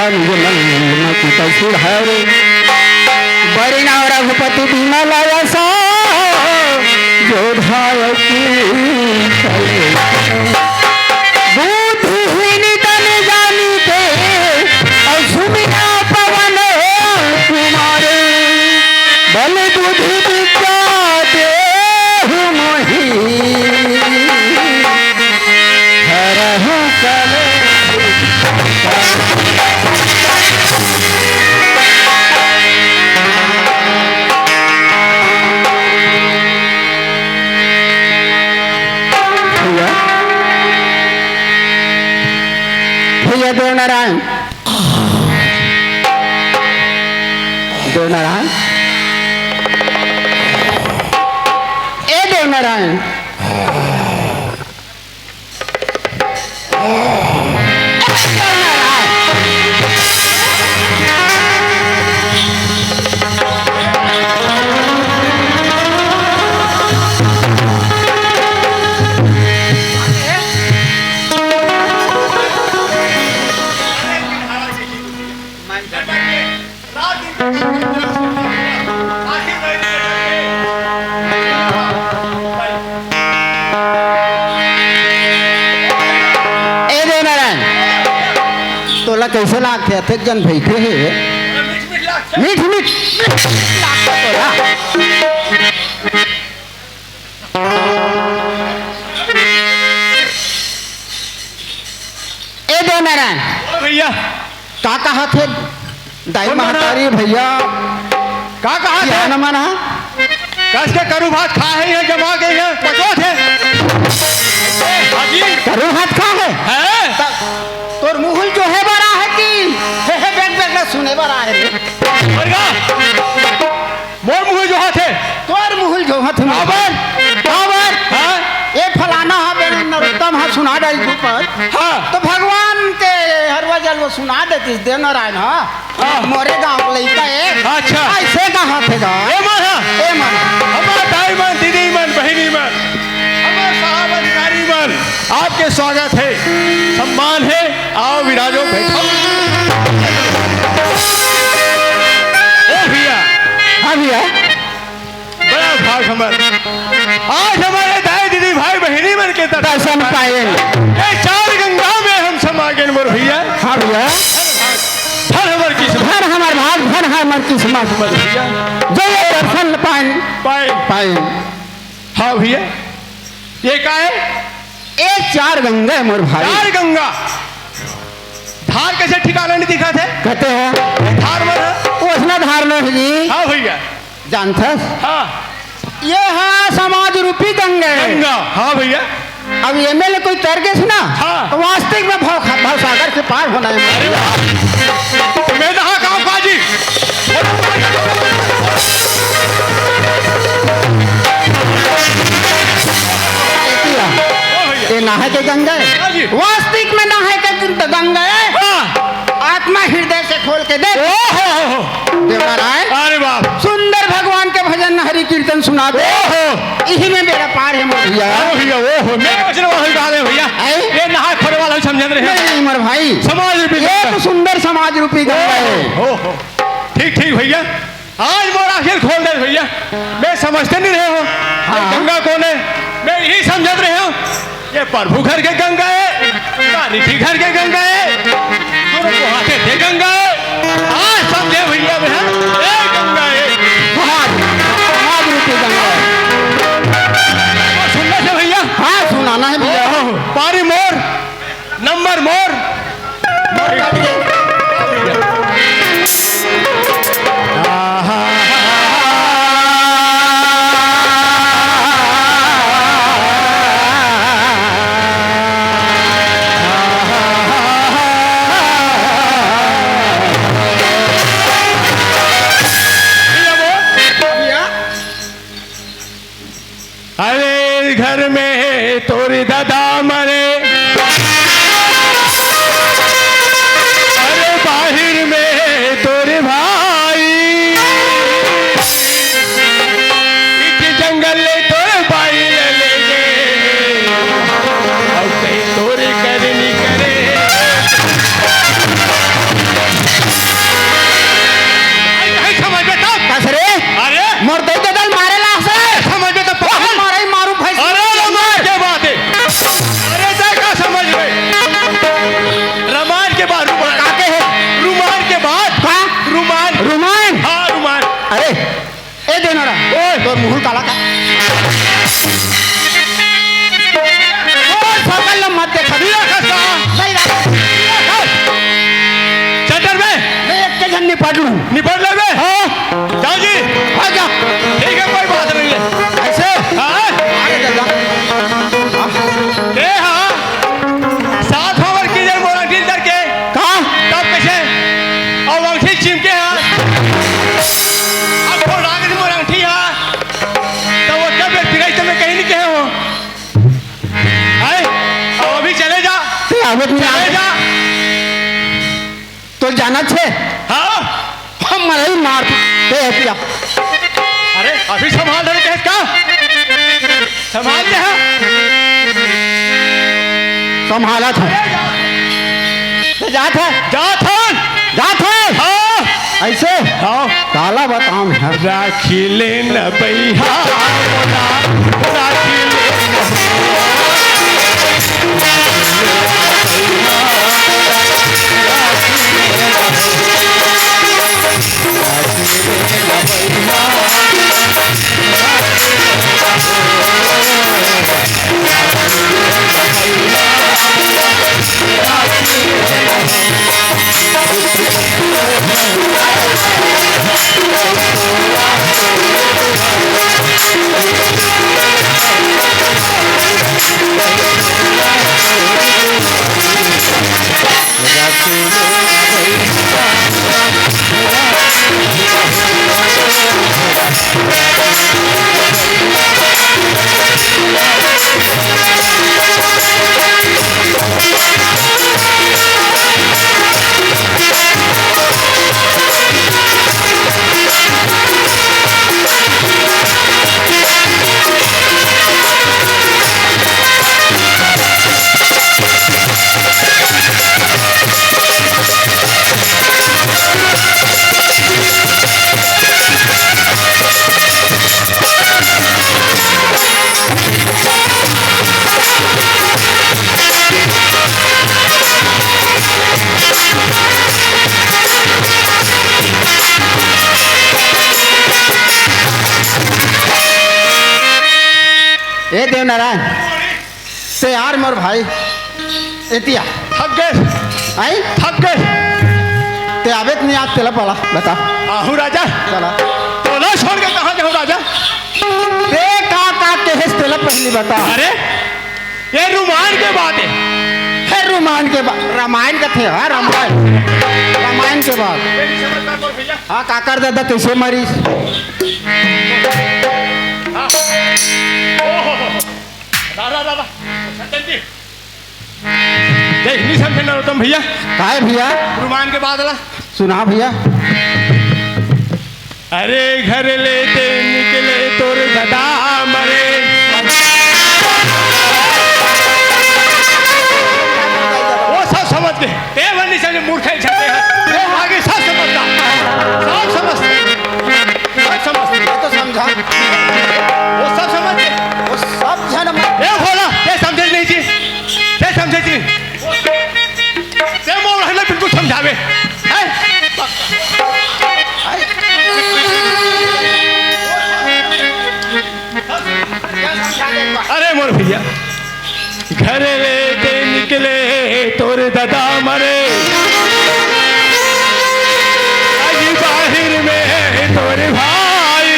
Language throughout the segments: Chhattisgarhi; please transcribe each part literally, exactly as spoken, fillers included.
निज मन मति तसु ढारे। बरि नाव रघुपति बिमल यसा, जो धायक फल। बुद्धिहीन तन जानि के, अउ सुमिरा पवन कुमार। बल बुद्धि विद्या देहु मोहि, हरहु कलेश। भैया, भैया देव नारायण, देव नारायण, ए देव नारायण। ए देवनारायण, तोला कइसे लागथे? अतेक जन बइठे हे, मीठ मीठ लागथे तोला। ए देवनारायण, ओ भैया। का कहत हे दाई बोल ना। महतारी भैया? का कहत हे? सियान मन ह? कस के करू भात खा हे, ये जमा के ये पचोत हे। ए, हाजी। करू भात खा हे? हैं? त तोर मुहुल जोहे बर आहे कि हे, हे, बेग, बेग ल सुने बर आहे रे? मरगा। मोर मुहुल जोहत हे। तोर मुहुल जोहत हे। काबर? काबर? हाँ? ए फलाना हा, बे नरोत्तम हा, सुना डारिस ऊपर। हाँ। त भगवान के हरवा जलवा सुना देतिस देवनारायण हा। हाँ। मोरे गाँव के लइका ए। अच्छा। अइसे कहत हे गा। ए मन हा। ए मन हा। हमर दाई मन, दीदी मन, बहिनी मन, हमर साहब अधिकारी मन, आपके स्वागत हे, सम्मान हे, आओ विराजो, बैठो। ए भैया। हाँ भैया। बड़ा भाग हमर। आज हमर दाई दीदी भाई बहिनी मन के दर्शन दर्शन पाएन। ए चार गंगा में हम समा गेन मोर भैया। हाँ भैया। धन हमर किस्मत। धन हमर भाग, धन हमर किस्मत। मोर भैया। जो ये दर्शन पाएन। पाएन। पाएन। हाँ भैया। ये का हे? ए चार गंगा हे मोर भाई। चार गंगा। धार कइसे ठिकाना नइ दिखत हे? कहते हैं। धार मन हे? ओसना धार नोहे जी। हाँ भैया। जानथस? हाँ। ये हा समाज रूपी गंगा हे। गंगा, हाँ भैया। अब एमे ले कोई तर गेस ना, हाँ। त वास्तविक में भव, भवसागर के पार होना हे। अरे वाह। मैं नहा का बाजी। ए नहाए के गंगा हे। हाँ जी। वास्तविक में नहाए के गंगा हे। हाँ। आत्मा हृदय से खोल के देख। ओ हो हो हो। देवनारायण। अरे बाप। सुंदर भगवान के भजन हरि कीर्तन सुना दे। ओ हो। इही में बेड़ा पार हे मोर भैया। अरे भैया, ओ हो। मैं वचन वाहन कहा दे भैया। हैं? ये नहा खोरे वाला समझत रहे। नहीं, मोर भाई। समाज रूपी ये गंगा। तो सुंदर समाज रूपी गंगा हे। ओ हो। ठीक, ठीक भैया। आज मोर आँखी ल खोल दे भैया, मैं समझते नइ रहे हों। हाँ। गंगा कोन हे? मैं इही समझत रहे हों, ये प्रभु घर के गंगा हे, रानी के घर के गंगा हे, दूनों को हाथे दे गंगा हे। आज समझे भैया, मैं, ए गंगा हे। महान, महान रूपी गंगा हे। वो सुनना हे भैया? हाँ, सुनाना हे भैया। ओहो, पारी मोर। नंबर मोर। अरे घर में तोर ददा मरे, अरे बाहिर में तोर भाई, इस जंगल ले तोर भाई ले ले गे, अब कहीं तोर करनी करे। ए देवनारायण, ओए। तोर मुंह काला का? ओ सकल ल मत देखा। नहीं रखा सा। नहीं रखा। चल डर बे। मैं एक के झन निपट लूं। निपट ले बे। हाँ। जाओ जी। हाँ, जा। ठीक है, कोई बात नहीं है। ऐसे? हाँ। अरे दादा। ए हाँ। सात होवर की जर मोरा डील करके। का? तब कैसे? और वंशी चिमके हाँ। अब थोड़ा आगे से मोर अंगठी हा, त वो कब फिराई त मैं कहीं नहीं कहे हो। आए, अब अभी चले जा, ते आवत नहीं चले आवत। जा। तो जाना छे? हाँ। हम मरई मार ते हतिया। अरे, अभी संभाल रहे कहे का? संभाल के हाँ। संभाला था। अरे, जा। ते जात है? जात हन। जात है? हाँ। ऐसे? हाँ। काला बताऊं है? राखी लेन बइहा, राखी लेन ए देवनारायण, ते यार मोर भाई, एतिया। थक गए। आई? थक गए। ते आबे त नहीं आज तेला पला, बता। आहू राजा। चला। तोला छोड़ के कहाँ जाऊँ राजा? ते का का कहेस तेला पहली बता। अरे, ये रुमान के बात है। हे रुमान के बात, रामायण का थे, हाँ, रामायण। रामायण के बात। ये नहीं समझ पाए मोर भैया। हाँ, काकर दादा कैसे मरीस? हाँ। ओहो। रा, रा, रा, रा। सज्जन जी। देख, नहीं समझे नरोत्तम भैया। काय भैया? रुमान के बात ला। सुना भैया। अरे घर ले ते निकले तोर ददा मरे। वो सब समझ गए। ते मन नहीं समझे, मूर्ख है, झंडे हैं। ते आगे सब समझता। सब समझता। सब समझता। ये तो समझा। वो सब समझ गए। वो सब झन म- ए भोला, ते समझे नहीं जी। ते समझे जी। ते मोर रहना बिल्कुल समझावे। हैं? अरे मोर भैया, घर ले के निकले तोर ददा मरे, आज बाहिर में तोर भाई,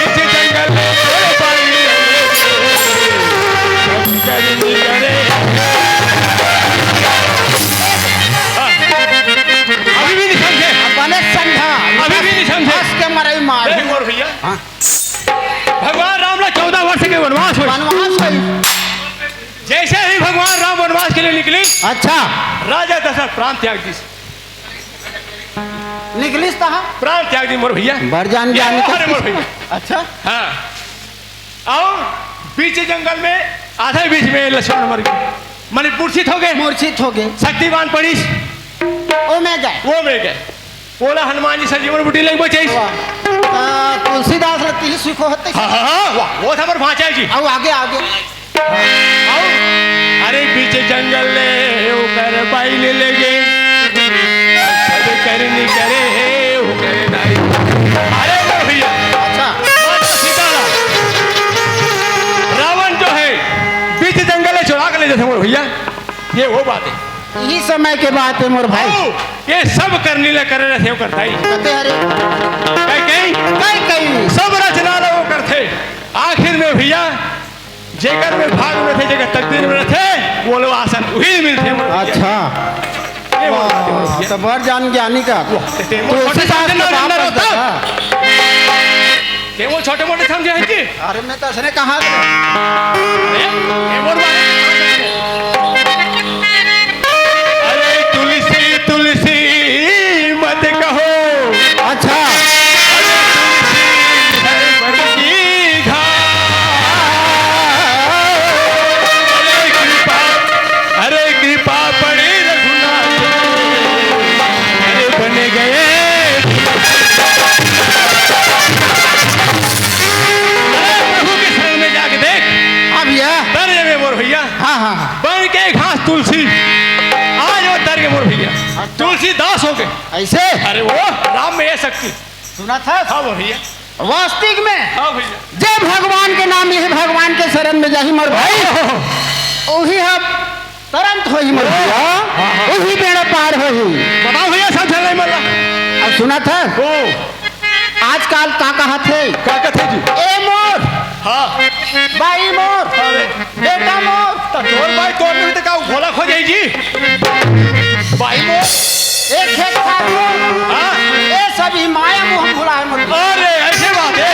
इस जंगल में तोर भाई, शंकर जी करे। अभी भी नहीं समझे? बने समझा। अभी भी नहीं समझे? हंस के मरई मार। ए, मोर भैया। हाँ। भगवान राम ला चौदह वर्ष के वनवास होय। वनवास होय। जैसे ही भगवान राम वनवास के लिए निकली, अच्छा। राजा दशरथ प्राण त्याग दीस। निकलिस तहाँ? प्राण त्याग दीस मोर भैया। बर जान ये जान वो के। हरे मोर भैया। अच्छा। हाँ। अउ बीच जंगल में, आधा बीच में लक्ष्मण मर गए, माने मूर्छित हो गए। मूर्छित हो गए। शक्ति बाण पड़ीस। ओ में गए। वो में गए। ओला हनुमान जी संजीवन बूटी लेके बचाइस। वाह। आ, तुलसीदास ला तिही सुख होते। हाँ, हाँ, हाँ, वाह, वो था पर भांचा जी। अउ आगे, आगे। अउ, अरे बीच जंगल ले ओकर बाई ले लेगे। करे हे, वो करे दाई। अरे मोर भैया, अच्छा। माता सीता ला रावण जो है, बीच जंगल में चुरा के ले जाथे मोर भैया, ये वो बात है। यही समय के बात है मोर भाई। आओ, ये सब करनी ला करे रहे थे ओकर दाई। कते हरे? कई कई? कई कई? सब रचना ला वो करथे। आखिर में भैया, जेकर में भाग में थे, जेकर तकदीर में रथे, वो लोग आसन उही मिलथे मोर भैया। अच्छा। ये बोल रहा है मोर भैया। तो बड़ जान ज्ञानी का। वाह, ते, ते वो छोटे तुलसीदास छोटे के नाम बाप अंदर बन होता। दादा। ते वो छोटे मोटे समझे हैं जी? अरे मैं तो असने कहा था। अरे, ये बोल रहा है। अरे तुलसी, तुलसी मत कहो। अच्छा। अरे तुलसी है बड़ की घास। अरे कृपा, अरे कृपा पड़ी रघुनाथ। अरे बन गए। अरे प्रभु के शरण में जाके देख। हाँ भैया। तर जबे मोर भैया। हाँ, हाँ, हाँ। बन के घास तुलसी, आज वो तर के मोर भैया, तुलसीदास हो गए। ऐसे? अरे वो राम में ये शक्ति। सुना था? हाँ वो भैया। वास्तविक में हाँ भैया। जे भगवान के नाम लिहे, भगवान के शरण में जाही मोर भाई, ओहो। ओही हम तुरंत होही मोर भैया, हाँ, हाँ। ओही बेड़ा पार होही। बताओ भैया, सब झगड़ा मल्ला। अब सुना था? ओ। आजकल का कहत हे? का कहत हे जी? ए मोर, हाँ। बाई मोर, अरे। बेटा मोर। त तोर बाई तोर नहीं त का भोला खो जाई जी? बाई मोर। ए खेत खार मोर। हाँ। ए सभी माया मोह भुला है मोर। अरे, ऐसे बात है।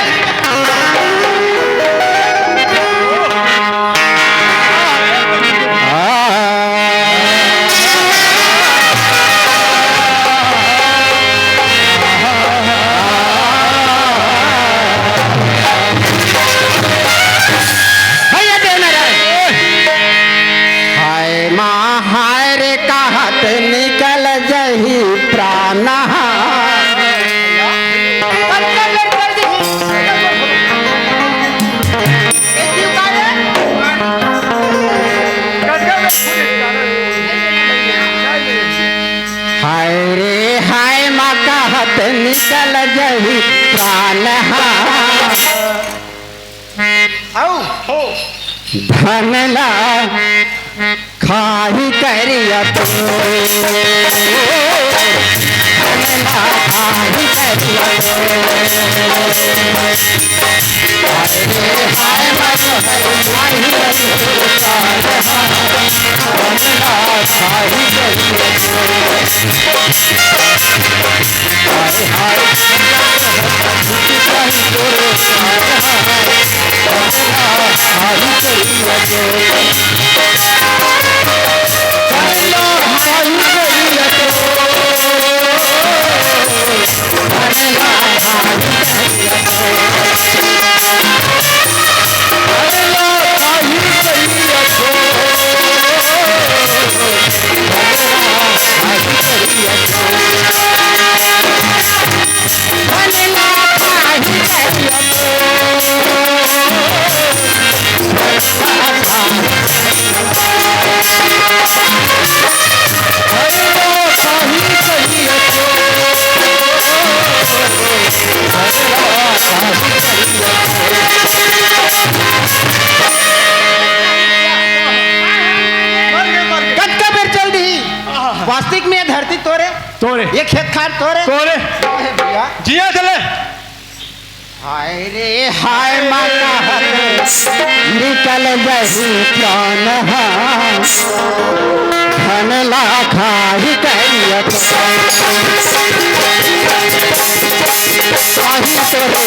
भैया देना रे। हाय माँ हाय रे कहत निकल जही प्राण। हाय रे हाय माँ कहत निकल जही प्राण। हौ। हो। धन ला खाही करिया तो, धन ला खाही करिया तो। हाय रे हाय मर हर माही रे, धन ला खाही करिया तो। कतका बेर चल दिही? वास्तविक में ये धरती तोरे, तोरे। ये खेत खार तोरे। तोरे। हे भैया। जिया चले। हाय रे हाय माता हर निकल जही प्राण हा, धन ला खाही करिया तो। खाही तो रे।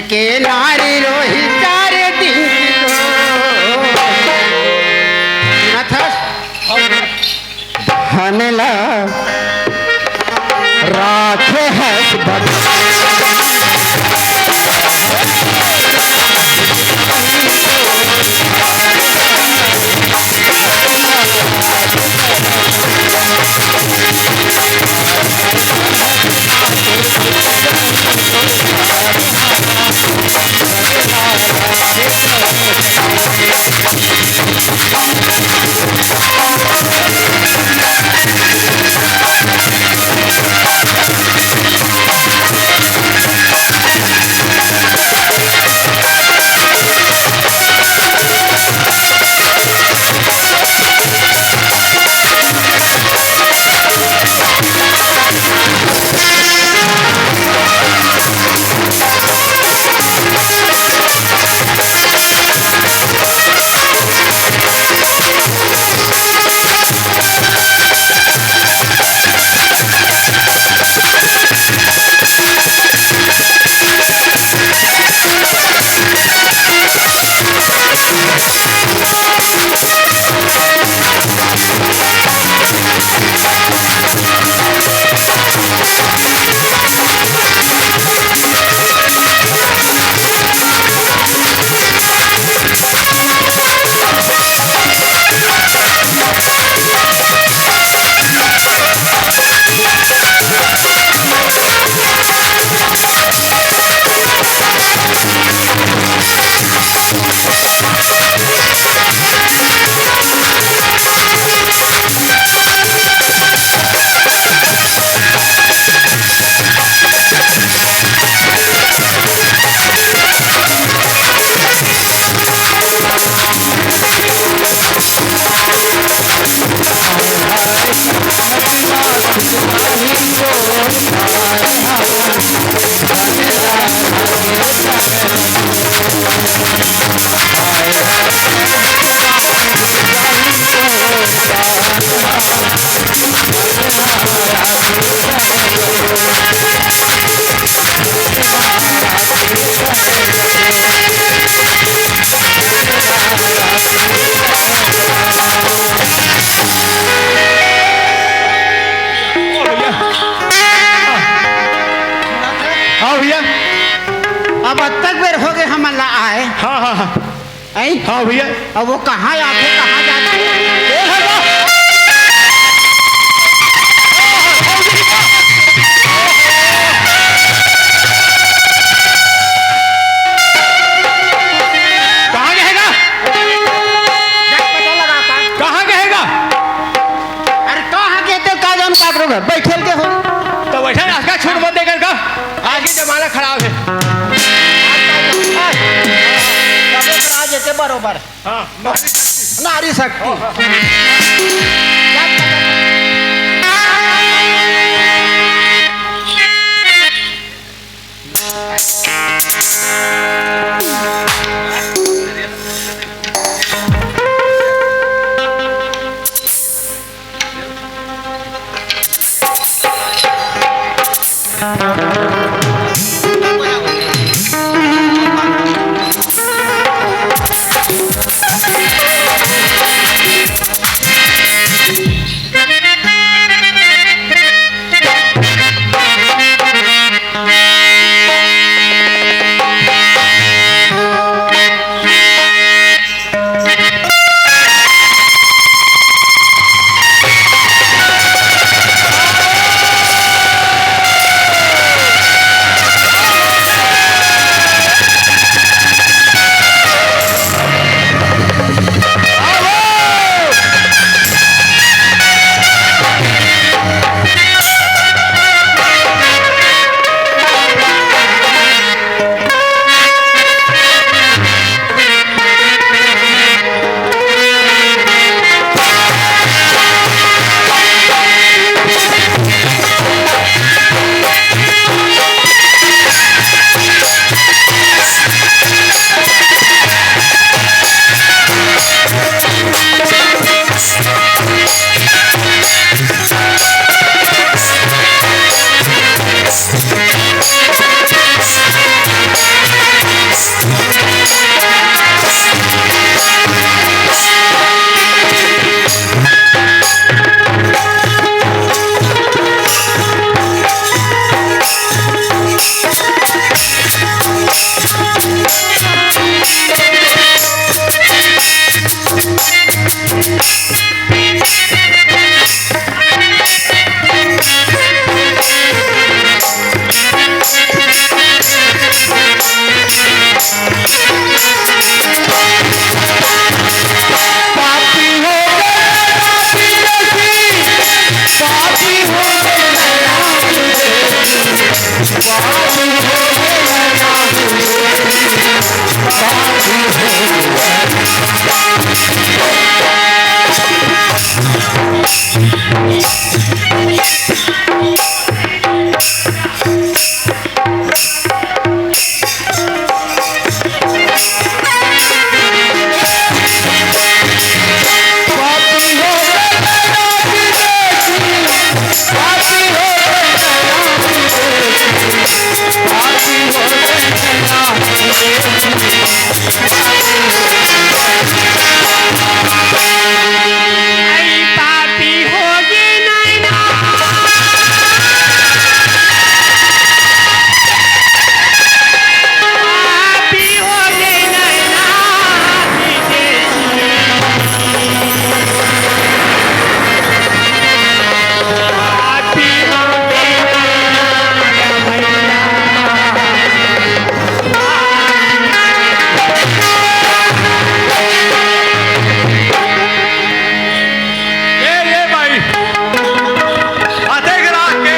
के नारी रोही चार दिन की तो। सुनत हस? धन ला राखे हस भगवान। हाँ भैया। अब अतक बेर हो गए हमन ला आए। हाँ, हाँ, हाँ। हैं? हाँ भैया। अब वो कहाँ आथे, कहाँ जाथे? ए भैया। कहाँ गए गा? जा पता लगा का। कहाँ गए गा? अरे कहाँ गए थे, का जान काकरो घर बैठल के हो। तो बैठा ना, आज का छूट मत देकर का। आज के जमाना खराब है। आज के बरोबर। हाँ, नारी शक्ति। नारी शक्ति। ए, ए भाई, अतेक रात के,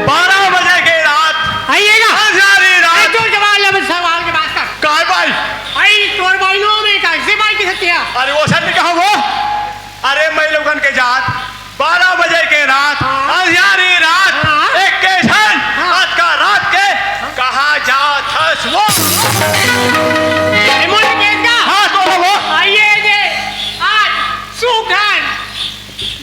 बारह बजे के रात, आइएगा। अंधियारी रात। ए, तोर जवान ले, सवाल के बात कर। काय भाई? आई तोर बहिनो में का से भाई की सत्या? अरे वो सर ने कहा वो? अरे मैं लोगन के जात बारह बजे के रात, हाँ। अंधियारी रात, हाँ। एक के झन, हाँ। आज का रात के कहाँ जात हस वो? ए, मोर के का? हाँ, तो वो। आइए जे, आज सुखन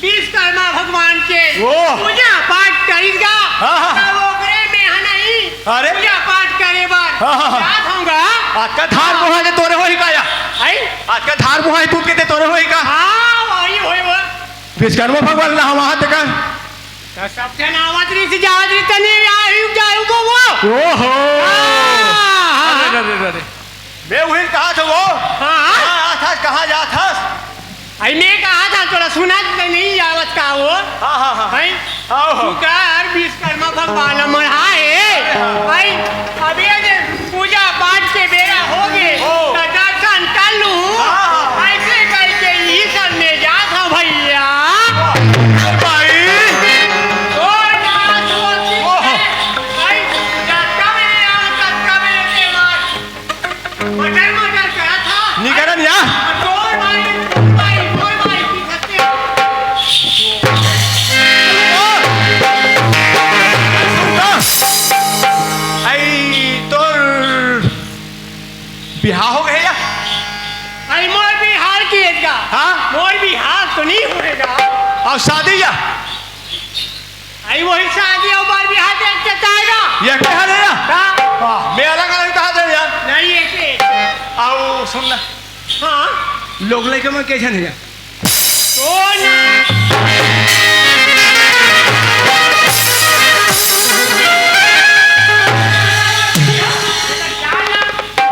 विश्वकर्मा भगवान के ओ। पूजा पाठ करिस गा। हाँ, हाँ। तब ओकरे में ह नहीं, अरे। पूजा पाठ करे बर हाँ, हाँ, हाँ। जात हूँ गा। आज का धार मुहा के तोरे होही का या? आई? आज का धार मुहा तू के ते तोरे होही का? हाँ, वही होई वो। विश्वकर्मा भगवान ला हम हाथ का। तो सब जन आवत रही से जावत रही तनी आयु जायु वो वो। ओहो। हाँ, हाँ। अरे, अरे, अरे, अरे। मैं उही कहा था वो। हाँ। हाँ, था, कहाँ जात हस? आई मैं कहा था तोरा सुना नहीं आवत का वो? हाँ, हाँ, हाँ। हैं? आओ। शुक्र विश्वकर्मा भगवान मढ़ाए। अरे हाँ। भाई, अभी ये पूजा पाठ के बेरा हो गए, ओ। तो दर्शन कर लूँ। हाँ, हाँ। ऐसे करके ई सब में जात हूँ भैया। अरे भाई। ओ नाथ होती ओह। है। भाई, जब कब ये आओ, तब कब ये के मार। मटर मटर करा था। निकरन या। तोर भाई, तोर भाई, तोर भाई की सत्य। आई तोर बिहाव हो गए या? आई मोर बिहाव की एतका। हाँ? मोर बिहाव तो नहीं होएगा। और शादी या? आई वही शादी और बार बिहाव देख के आएगा। ये क्या हाल है या? हाँ। वाह, मैं अलग अलग कहा था यार। नहीं, एक ही। आओ सुन ना। हाँ। लोग लेके मैं कैसे नहीं जा? ओ ना।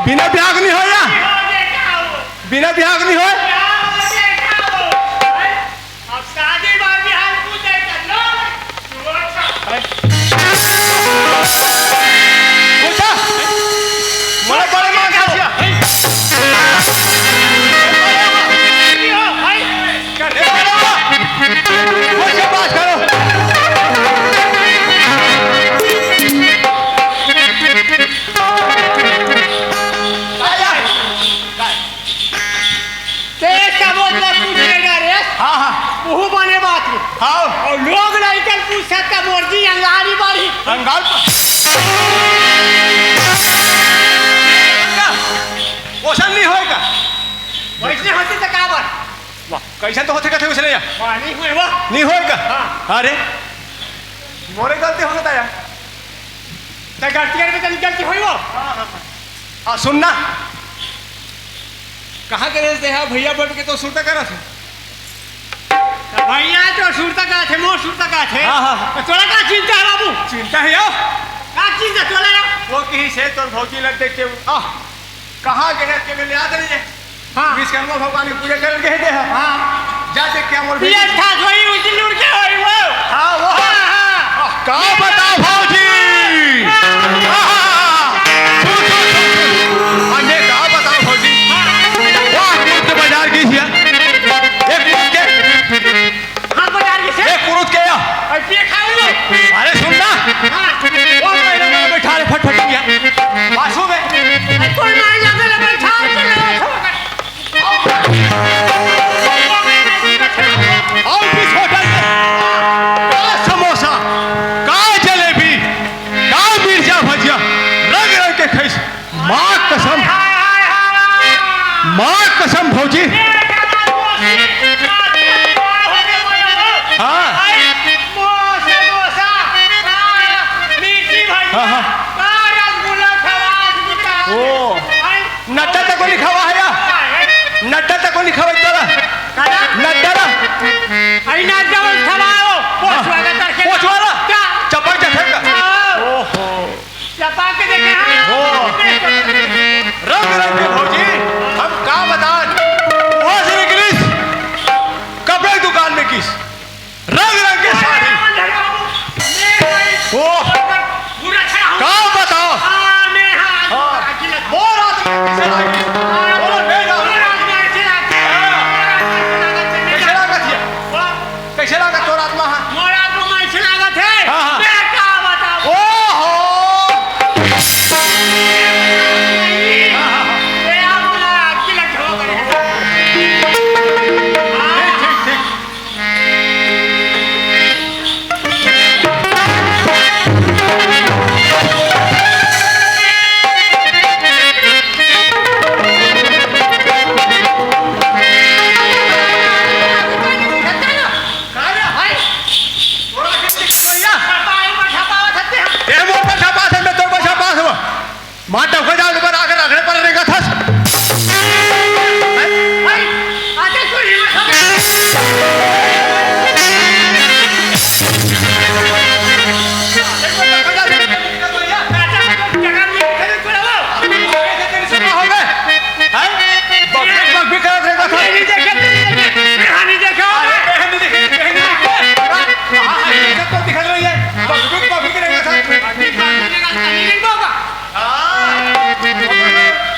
बिना ब्याह नहीं होया। बिना ब्याह नहीं हो। अब शादी बार भी हाल पूछ जाए तो लो। पूछा? मोला बड़े मान से। कर दे, करो। वो से बात करो। आया। ते सबो ला पूछ लेगा रे। हाँ, हाँ। बहुत बने बात है। हाँ। और लोग नहीं कर पूछ सकता, मोर जी अंगारी बारी। अंगार पर। ओसन नहीं होएगा। वैसे होती तो का बात? वाह, कैसे तो होते कहते वैसे नहीं है। वाह, नहीं हुए वाह। नहीं होएगा। हाँ। अरे, मोरे गलती हो गया यार। तो गलती करबे तो गलती होई वो। हाँ, हाँ, हाँ। हाँ, सुन ना। कहाँ के रेस दे हा? भैया बैठ के तो सुरता करत हे। तो भैया तो सुरता करत हे, मोर सुरता करत हे। हाँ, हाँ, हाँ। तो तोला का चिंता है बाबू? चिंता है यो। का चिंता तोला यो? वो कहीं से तोर भौजी लग देख के, आह, कहाँ के रेस के लिए याद नहीं है? हाँ। विश्वकर्मा भगवान की पूजा करल गए थे। हाँ। जा देख क्या मोर ये बेटी। था सोई उसी लूर के होई वो। हाँ, वो। हाँ, हाँ। का बताओ भौजी? हाँ। हाँ, ये का बताओ भौजी? हाँ। वाह, कुछ तो बाजार की थी, हाँ। एक कुछ के। हाँ, बाजार की से। एक कुछ के या। और ये खाऊंगा। अरे सुन ना। हाँ। वो मेरे में बैठा रे फटफट गया। बासु में। कोई मार लगे लगे बैठा, चलो, छोड़। कसम भौजी। हाँ। हाँ, हाँ। ओ, नड्डा तक को लिखा हुआ है या? नड्डा तक को लिखा हुआ है तोला? नड्डा ला? हाँ। पोंछ वाला? चपक जा फेंक। हाँ। ओहो। चपा के देखे हैं। ओ। रंग रंग के भौजी, हम का बतान? वो श्री गिरीश, कपड़े की दुकान में किस रंग रंग के साड़ी। ओ। का बताओ? हाँ। मोर आत्मा कैसे लागी? बोलो, नहीं ना। हाँ। कैसे लागत है? कइसे लागत तोर आत्मा ह? मोर आत्मा म अइसे लागत हे, हाँ, हाँ। मैं का बतावं? ओहो! हाँ, हाँ, हाँ। मैं आप ला अग्गी लग जाओ करे। ठीक, ठीक, ठीक। ए, मोर पाछा पास हे, मैं तोर पाछा पास हूँ। मार डौका जाओ, ऊपर आके रगड़े पर रेंगत हस। हैं? बकबक, बकबक करत रहे, देखा था। नहीं देखे, नहीं देखे। हाँ, नहीं देखे। अरे, बहन नहीं देखे, बहन नहीं देखे। हाँ, हाँ, ये सब तो दिखा रही है। बकबक, बकबक रहे था। नहीं देखे। हाँ।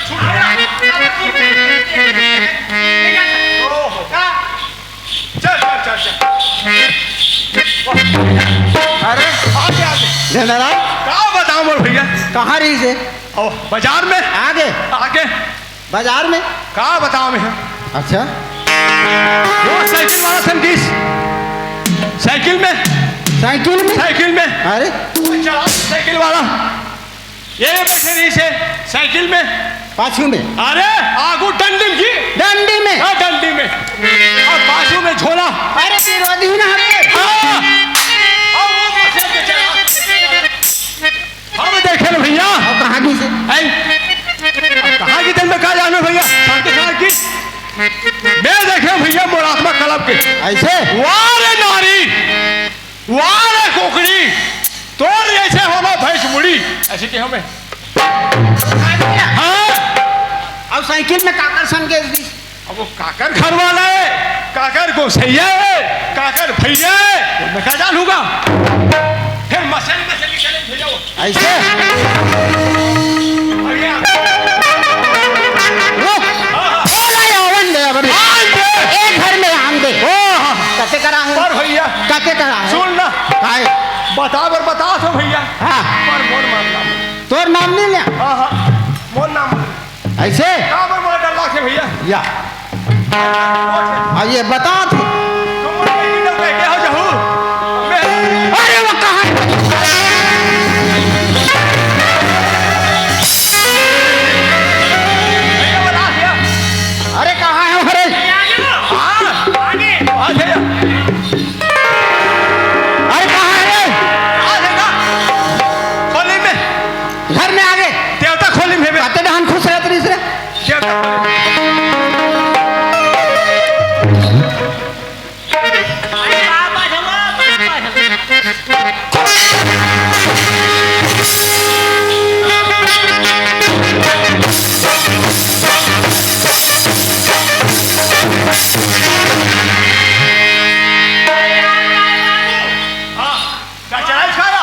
छुट गया। ओहो। चल, चल, चल, चल। अरे, आगे, आगे। जनरल। का बताओ मोर भैया? कहाँ रहिस हे? ओ, बाजार में। आगे? आगे। बाजार में? का बताओ मैं? अच्छा। वो साइकिल वाला संगीस। साइकिल में। साइकिल में? साइकिल में। अरे। वो चला साइकिल वाला। ये बैठे रहिस हे साइकिल में। पाछू में? अरे, आगू डंडी में की? डंडी में? हाँ, डंडी में। अउ पाछू में झोला। अरे, विरोधी ना हवे। हाँ। अउ वो मशीन के चला। हम देखे ना भैया। अउ कहाँ गिस हे? ऐ, अब कहाँ गिस हे मैं का जानों भैया? शांति से की। मैं देखे भैया मोर आत्मा कलप के। अइसे? वाह रे नारी! वाह रे कोकरी, तोर जइसे होना भैंस मुड़ी, अइसे कहे मैं। हाँ। अउ साइकिल में काकर संग गे रहिस? अब वो काकर घर वाला हे, काकर गोसइया हे, काकर भइया हे, वो मैं का जानहूँ गा। फेर मशीन में से निकले भइया वो। अइसे? भइया। रुक। हाँ, हाँ। ओ भाई, आवन दे अभी। आन दे। ए घर में आन दे। ओ, हाँ। कते करा हे? पर भइया। कते करा हे? सुन ना। काय? बता बर बता तो भइया। हाँ। पर मोर नाम ना। तोर नाम नहीं ले? हाँ, हाँ। मोर नाम। अइसे? का बर मोला डर लागथे भइया? या। अब ये बता तू। तुम मोला एक दिन कह के हो जाहू। मैं अरे वो कहाँ? भइया बता दिया। अरे कहाँ हे वो रे? हाँ। आगे। आ गया। अरे कहाँ हे रे? आ गया। खोली में। घर में आगे। देवता खोली में हे बे। कते डहन खुश रहत रहिस रे? देवता खोली में। अरे बाबा रे बाबा। हाँ, का चलाइस का?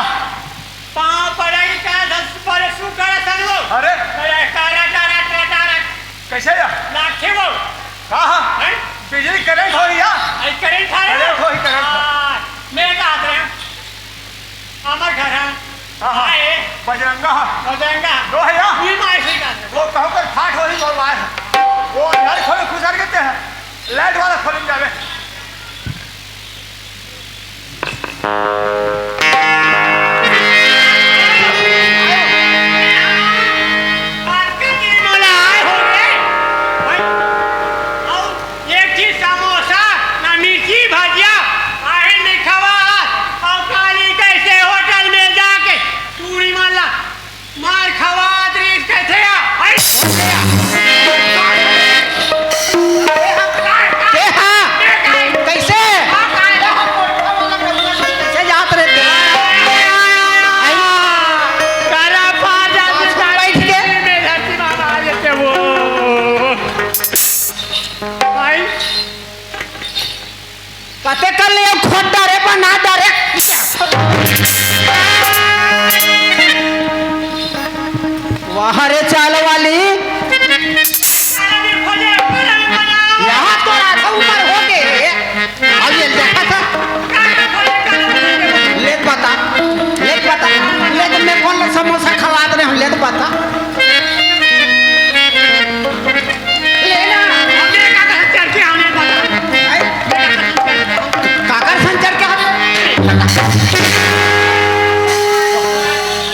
पाँव पड़े का दस पर सुकर संगो। अरे। अरे, टारा, टारा, टारा, टारा। कइसे या? लाखे वो। का हा? हैं? बिजली करंट होही या? अरे, करंट आ रहा। करंट होही, करंट होही। हाँ, मैं का आता हूँ। हमर घर हे। हाँ, हाँ। आए। बजरंगा हा। बजरंगा। लो हे या? ये मार से का। वो कहूँ कर फाट होही, वो वायर। वो यार खोले खुसर के ते हे। लाइट वाला खोले जावे। कते कर ले, खोद डारे, बना डारे। वाह रे चाल वाली। यहाँ तो आधा ऊपर हो गए। अब ये देखा था। ले बता, ले बता, ले तो मैं कौन समोसा खवा दे रहे हूँ, ले तो बता। लेना। हमने का कहा चढ़ के आने वाला। हैं? काकर संचर के हम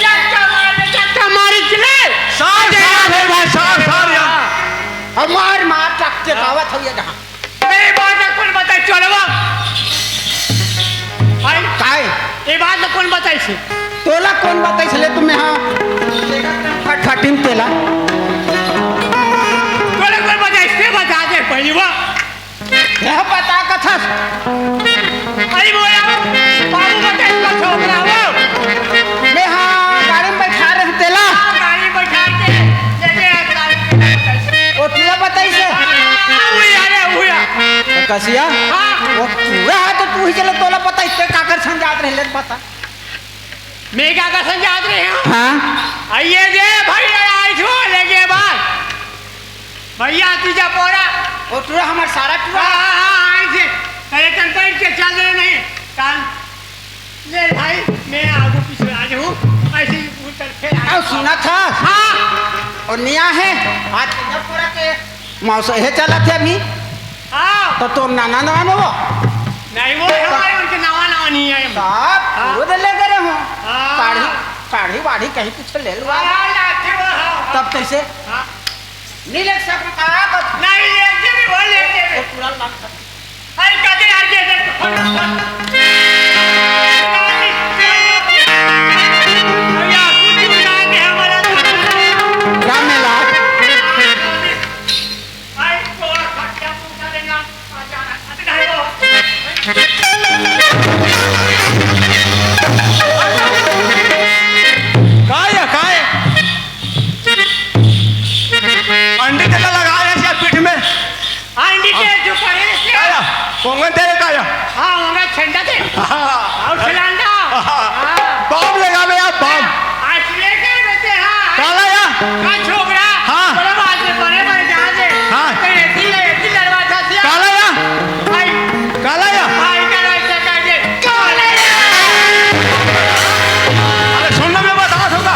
चक्का मारे, चक्का मारे चले। सार, सार है भाई, सार, सार यार। हमार मार चक्के कावत हो ये जहाँ। ए बात ला कोन बताइस तोला? भाई, काय? ए बात ला कोन बताइस? तोला कोन बताइस ले तुम्हें, हाँ? फटफटिम तेला। तोला कोन बताइस? ते बता दे पहिली वो। यह बता कथस। अरे वो यार, बाबू बताइस का छोकरा वो। मैं हाँ, गाड़ी में बैठा रहे तेला। हाँ, गाड़ी में बैठा के, लेके आ, गाड़ी में बताइस। ओ, तोला बताइस? हाँ, वो यार, वो यार। कसिया? हाँ। वो पूरा है तो तू ही चले, तोला पता इतने काकर संग जात रहे, ले पता। मैं काकर संग जात रहे हूँ? हाँ। आइए जे भाई, आइस हो, लेके बाहर। भैया, तीजा पोरा। वो टूरा हमार सारा टूरा। हाँ, हाँ, हाँ, आइस हे। अरे, कल बैठ के चल रहे नहीं। काल, ले भाई, मैं आगू पीछे आ जाऊँ। ऐसे ही घूम कर फिर आ आओ, जाऊँ। सुना था? हाँ। और निया है, आज तीजा पोरा के मौसम हे चला थे अभी। हाँ। तो तोर नाना नाना नो वो? नहीं, वो है हमारे, उनके नावा नावा नहीं है। साहब, हाँ। वो तो ले करे हो। हाँ। साड़ी, साड़ी वाड़ी कहीं कुछ ले लो। हाँ, लाते वो, हाँ, हाँ। तब कैसे? हाँ। नहीं ले सकता, तो नहीं ले के भी वो ले के भी। वो पूरा लाग सकता। अरे, कदे यार, ये देख। भैया, कुछ भी ना के हमारा राम मेला। काय है, काय? अंडी तेला लगा रहे हैं पीठ में। अंडी के जो पड़े हैं क्या? काय है? पोंगन तेरे काय है? हाँ, होगा छंडा दे। हाँ। और सिलांडा। हाँ। हाँ। बम लगा बे यार, बम। आज लेके बेटे, हाँ। काला या? का छोकरा? हाँ। बड़े बात में बड़े बड़े जहाज है। हाँ। तो एक ही, एक ही लड़वा था सिया। काला या? भाई। काला या? भाई का रास्ता काटे। काला या? अरे सुन ना, मैं बता दूंगा।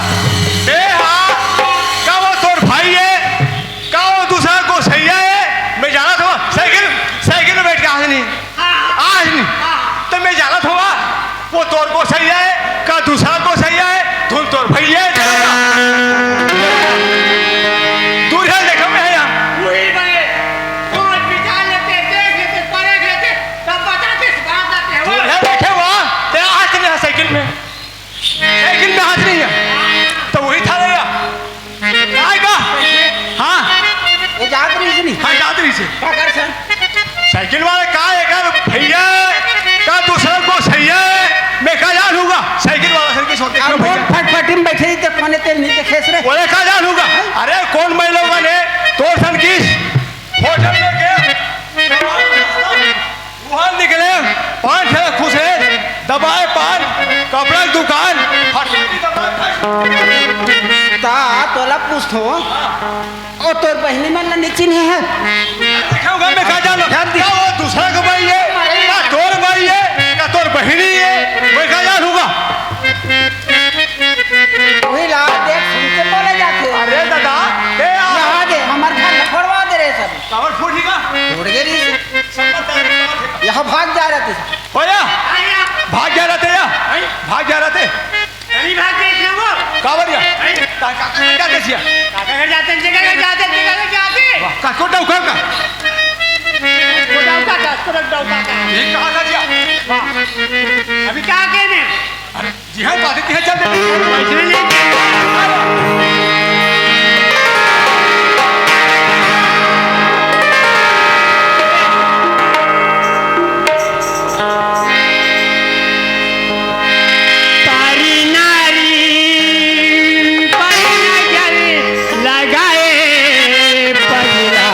ए हाँ, का वो तोर भाई है? का वो दूसरा गोसैया है? मैं जाना था, साइकिल, साइकिल में बैठ के आज नहीं। आज नहीं। तो मैं जाना था, वो तोर गोसैया है, का दूसरा गोसैया है, धुन तोर भैया है। दूर है, देखो मैं है यहाँ। वही भाई, सोच विचार लेते, देख लेते, परख लेते, तब बताते, बात आते हैं। दूर है, देखे वो, ते आज नहीं है साइकिल में। साइकिल में हाथ नहीं है, तो वही था भैया। काय का? हाँ। ये जात रही से नहीं? हाँ, जात रही से। का कर सन? साइकिल वाले का एकर भैया का दूसरा गोसैया, मैं का जान हूँगा? साइकिल वाला सर की सोते अब क्यों वो भैया? फटफटी में बैठे ही तो कोने तेल नहीं देखे रे। बोले का जान हूँगा? अरे कौन मैं लोगों ने तोर सन किस होटल में गए? वहाँ निकले, पान खेला खुश रहे, दबाए पान, कपड़ा की दुकान, फटफटी दबाए। ता तोला पूछथो, ओ तोर बहिनी मन ला नहीं चिन्हे है? देखो, घर में का जानो? ध्यान दे। का वो दूसरा के भाई है? का तोर भाई है? का तोर बहिनी है? मैं का जानूंगा? वही ला, देख, सुन के बोले जाते। अरे दादा, ए आ। यहाँ दे, हमार घर फोड़वा दे रहे सब। कावर फूट ही का? फूट गए रही। सब बता रहे, कावर फूट। यहाँ भाग जा रहे थे। हो या? भाग जा रहे थे या? भाग जा रहे थे। नहीं भाग रहे थे वो। कावर या? नहीं। ता-, का-, का-, क्या देसिया? काका घर जाते हैं, जगह घर जाते हैं, जगह घर जाते हैं। वाह, का कोटा उखड़ का? कोटा उखड़ का, कोटा उखड़ का। ये कहाँ का दिया? वाह। अभी क्या कहने? अरे, जी हाँ, बात है, चल दे। वैसे नहीं। तारी नारी पर नजर लगाए पगला।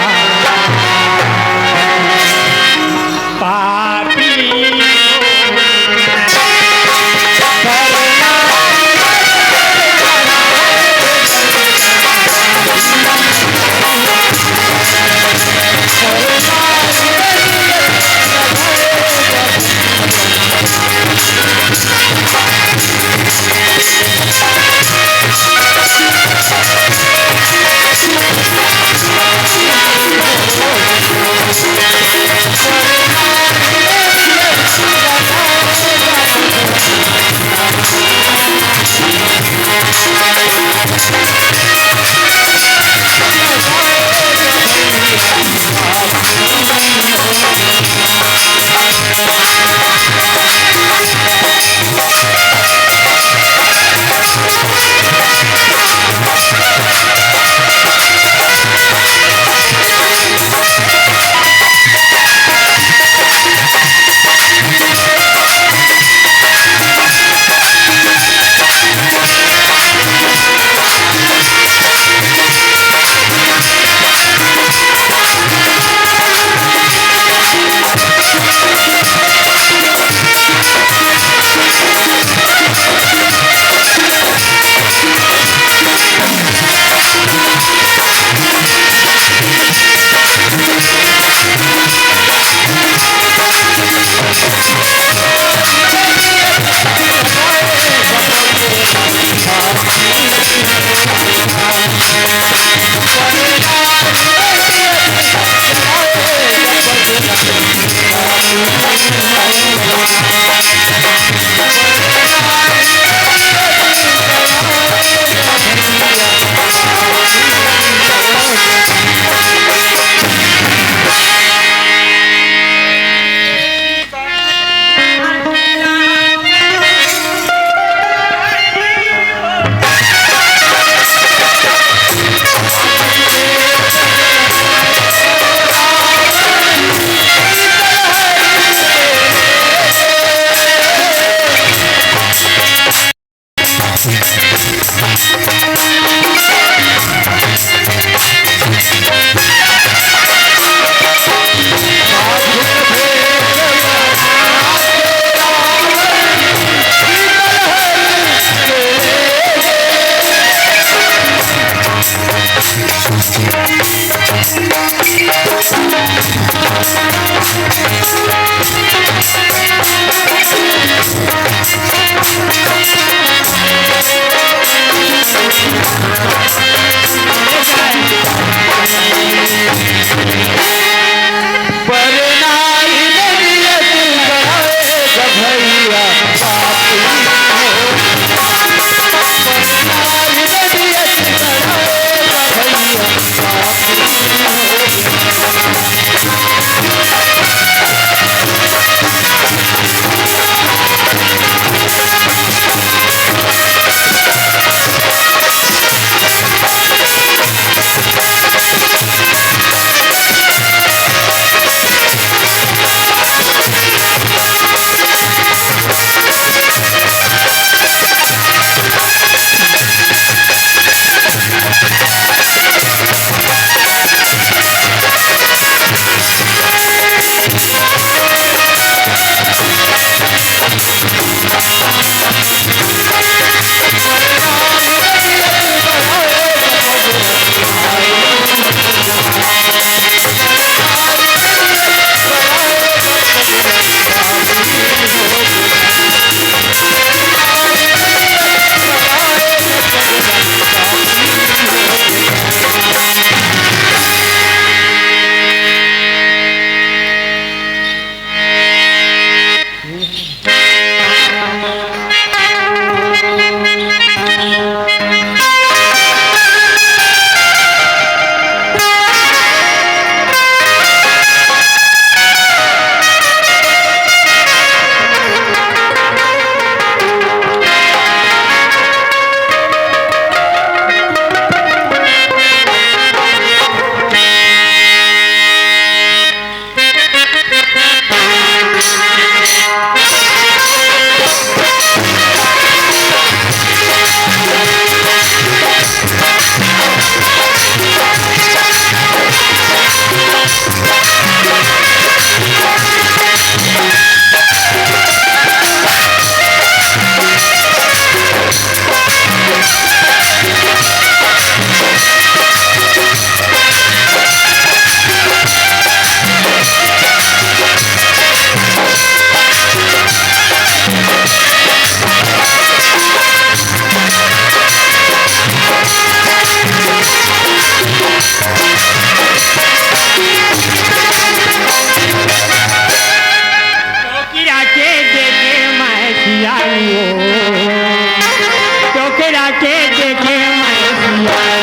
पापी टोकरा के देखे मैं सियान हो, टोकरा के देखे मैं सियान।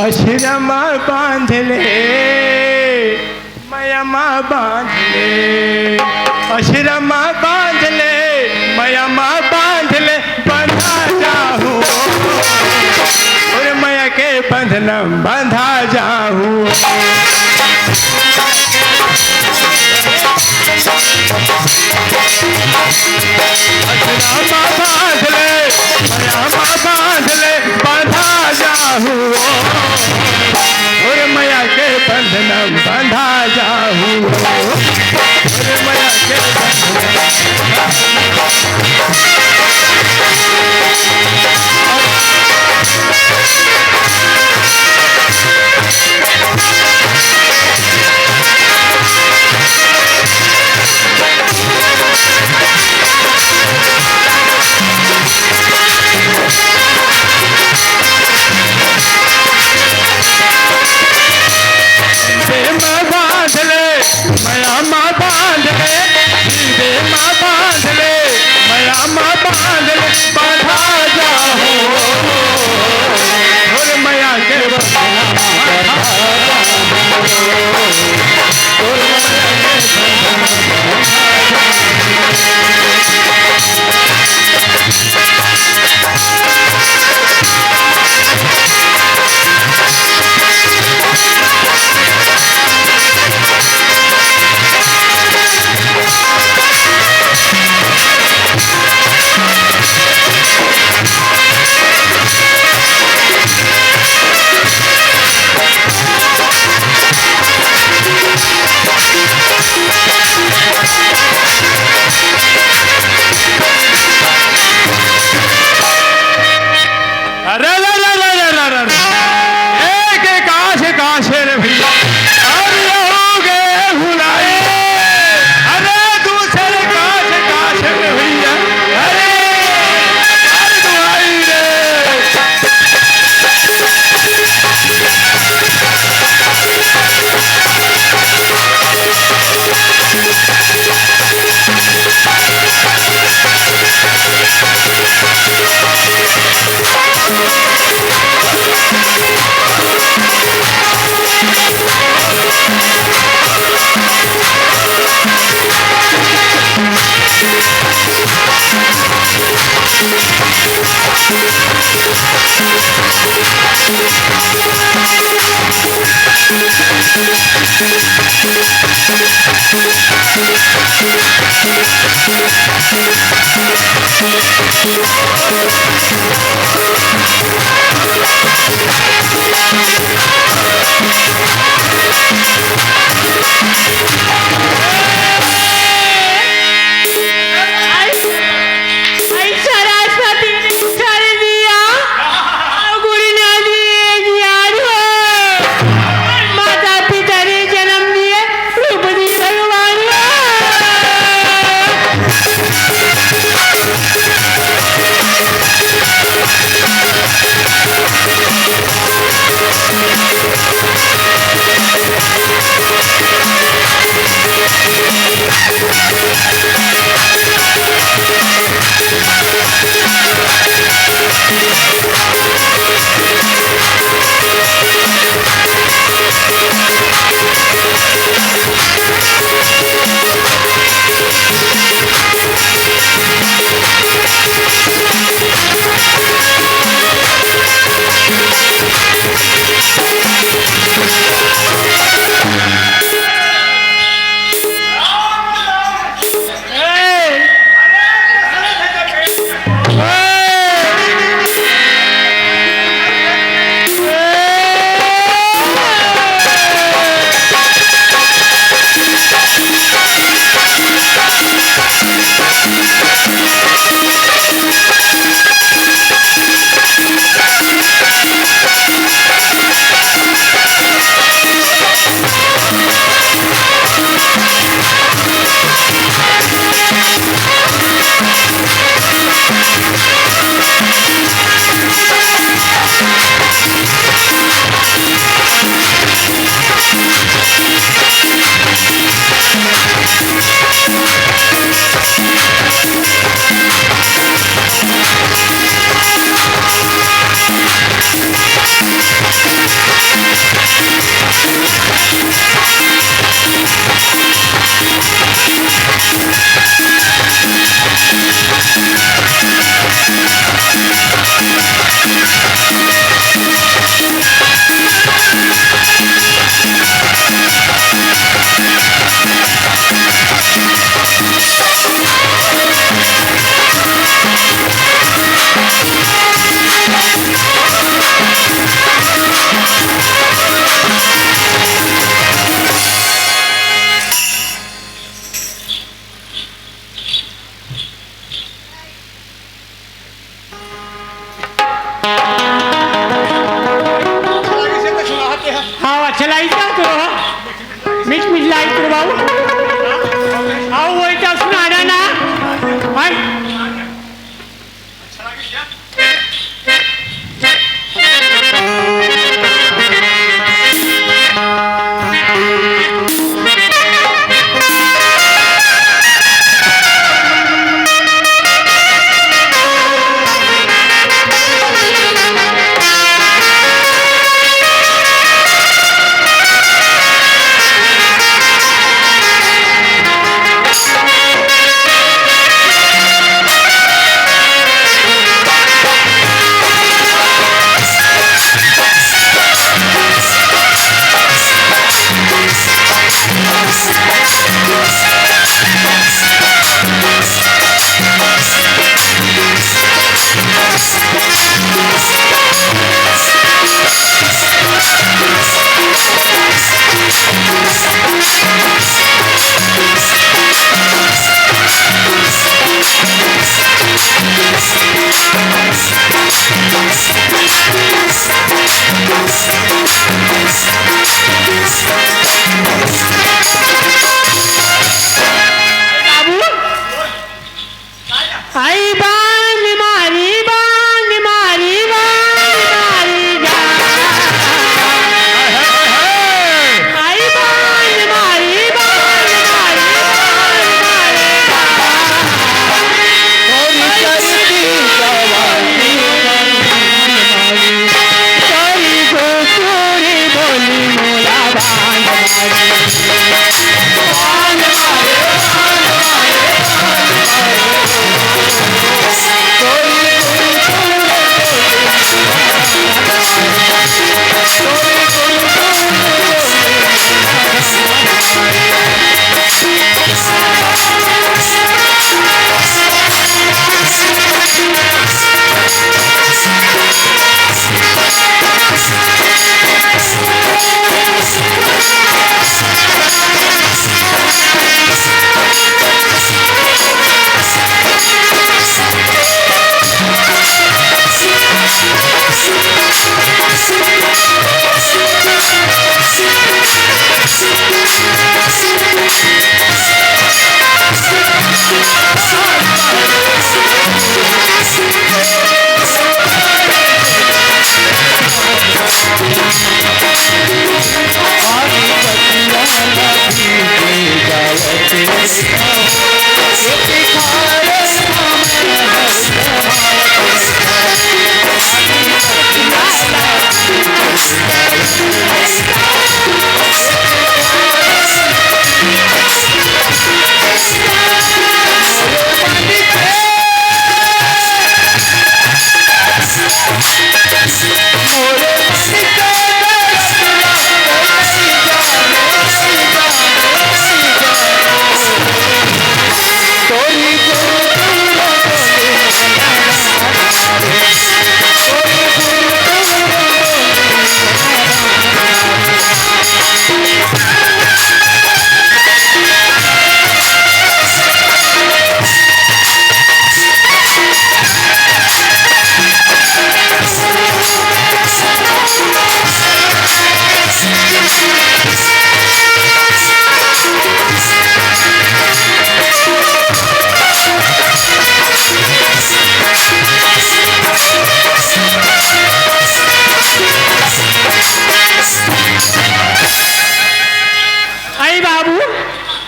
अछरा मा बांध ले, मया मा बांध ले, अछरा मा बांध ले, मया मा बांध ले, बंधा जाहूं। अरे मया के बंधना बंधा जाहूं। अछरा मा बांध ले, मया मा बांध ले, बंधा जाहूं। अरे मया के बंधना बंधा जाहूं। अरे मया के बंधना